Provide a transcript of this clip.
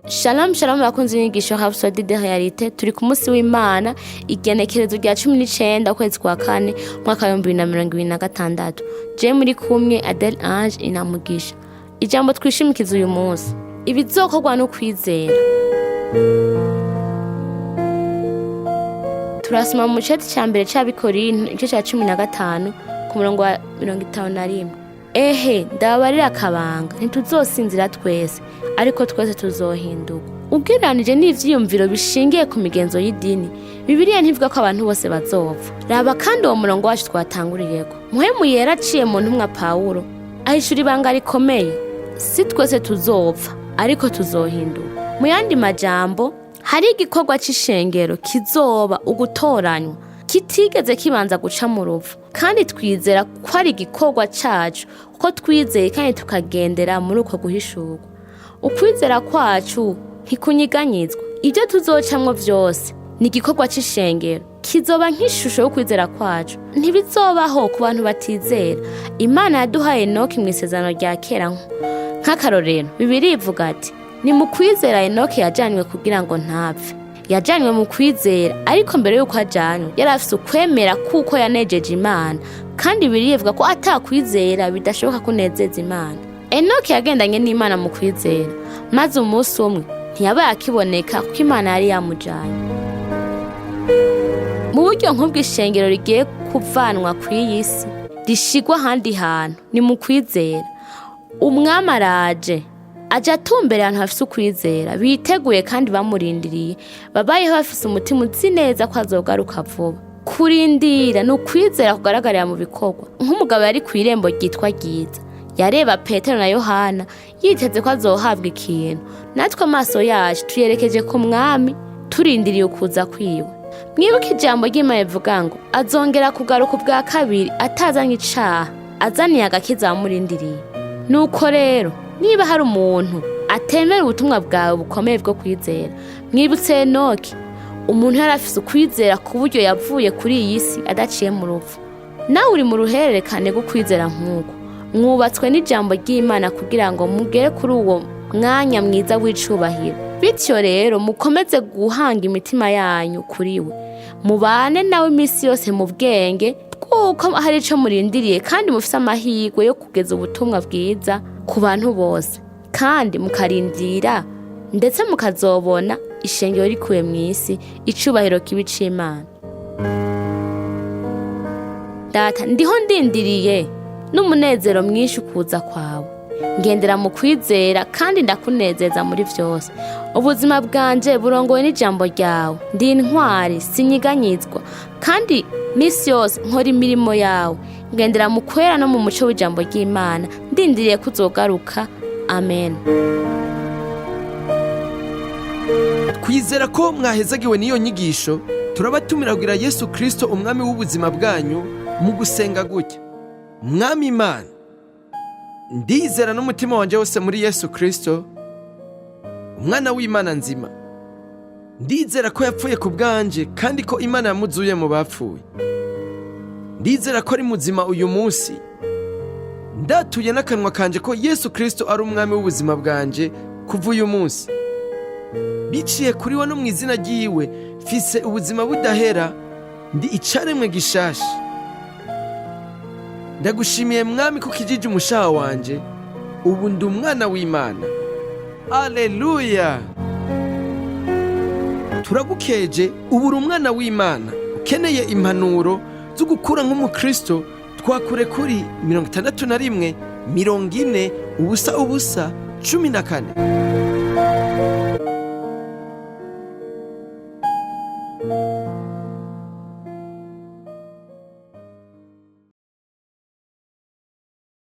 Shalom shalom bakunzi b'inyigisho Rhapsody de Réalité. Turi ku munsi w'Imana, igenekerezo rya 19, ukwezi kwa kane, umwaka wa 2026. Je muri kumwe Adele Ange Inamugisha. Ijambo twishimikiza uyu munsi: ibizokorwa no kwizera. Turasoma mu ceti ca mbere c'Abikorinto, igice ca 15, ku murongo wa 51. Ehe, ndababarira akabanga: ntituzosinzira twese, ariko twese tuzohindurwa. Ugereranije n'ivyiyumviro bishingiye ku migenzo y'idini, Bibiliya ntivuga ko abantu bose bazopfa. Raba kandi uwo murongo wacu twatanguriyeko. Muhemu Yera aciye mu ntumwa Pawulo ahishura ibanga rikomeye: si twese tuzopfa, ariko tuzohindurwa. Mu yandi majambo, hari igikorwa c'ishengero kizoba ugutoranywa kitigeze kibanza guca mu rupfu, kandi twizera ko ari igikorwa cacu kuko twizeye kandi tukagendera muri uko guhishurwa. Ukwizera kwacu ntikunyiganyizwa. Ibyo tuzocamwo vyose ni igikorwa c'ishengero kizoba nk'ishusho yo kwizera kwacu. Ntibizobaho ku bantu batizera. Imana yaduhaye Enoki mu Isezerano rya Kera nk'akarorero. Bibiliya ivuga ati: "Ni mu kwizera Enoki yajanywe kugira ngo ntapfe." Yajanywe mu kwizera, ariko mbere y'uko ajanywe yari afise ukwemera kuko yanejeje Imana, kandi Bibiliya ivuga ko atakwizera bidashoboka kunezeza Imana. Enoki yagendanye n'Imana mu kwizera, maze umunsi umwe ntiyabaye akiboneka kuko Imana yari yamujanye. Mu buryo nk'ubw'ishengero rigiye kuvanwa ku iyi si rishigwa ahandi hantu ni mu kwizera. Umwami araje, aje atumbera ahantu hafise ukwizera, biteguye kandi bamurindiriye, babayeho bafise umutima uzi neza ko azogaruka vuba. Kurindira ni ukwizera kugaragarira mu bikorwa. Nk'umugabo yari ku irembo ryitwa Ryiza, yareba Petero na Yohana yiteze ko azohabwa ikintu, natwe amaso yacu tuyerekeje ku Mwami, turindiriye ukuza kwiwe. Mwibuke ijambo ry'Imana rivuga ngo azongera kugaruka ubwa kabiri atazanye icaha, azaniye agakiza abamurindiriye. Nuko rero, niba hari umuntu atemera ubutumwa bwawe bukomeye bwo kwizera, mwibutse Enoki, umuntu yari afise ukwizera ku buryo yavuye kuri iyi si adaciye mu rupfu. Nawe uri mu ruhererekane rwo kwizera nk'uko mwubatswe n'ijambo ry'Imana kugira ngo mugere kuri uwo mwanya mwiza w'icubahiro. Bityo rero, mukomeze guhanga imitima yanyu kuri we, mubane nawe iminsi yose mu bwenge bw'uko hari ico murindiriye, kandi mufise amahirwe yo kugeza ubutumwa bwiza ku bantu bose, kandi mukarindira ndetse mukazobona ishengero rikuwe mw'isi, icubahiro kibi c'Imana. Data, ndiho ndindiriye n'umunezero mwinshi ukuza kwawe. Ngendera mu kwizera kandi ndakunezeza muri vyose. Ubuzima bwanje burongowe n'ijambo ryawe. Ndi intwari, sinyiganyizwa, kandi misi yose nkora imirimo yawe. Ngendera mu kwera no mu muco w'ijambo ry'Imana, ndindiriye kuzogaruka. Amen. Twizera ko mwahezagiwe n'iyo nyigisho. Turabatumira kugira Yesu Kirisito umwami w'ubuzima bwanyu mu gusenga gutya: Mwami Imana, ndizera n'umutima wanjye wose muri Yesu Kirisito, umwana w'Imana nzima. Ndizera ko yapfuye ku bwanje kandi ko Imana yamuzuye mu bapfuye. Ndizera ko ari muzima uyu munsi. Ndatuye n'akanwa kanje ko Yesu Kirisito ari umwami w'ubuzima bwanje kuva uyu munsi. Biciye kuri we no mu izina ryiwe, mfise ubuzima budahera, ndi icaremwe gishasha. Ndagushimiye Mwami ko ukijije umushaha wanje. Ubu ndi umwana w'Imana. Aleluya! Turagukeje, ubu uri umwana w'Imana. Ukeneye impanuro zo gukura nk'umukristo, twakure kuri 61 40 0 0 14.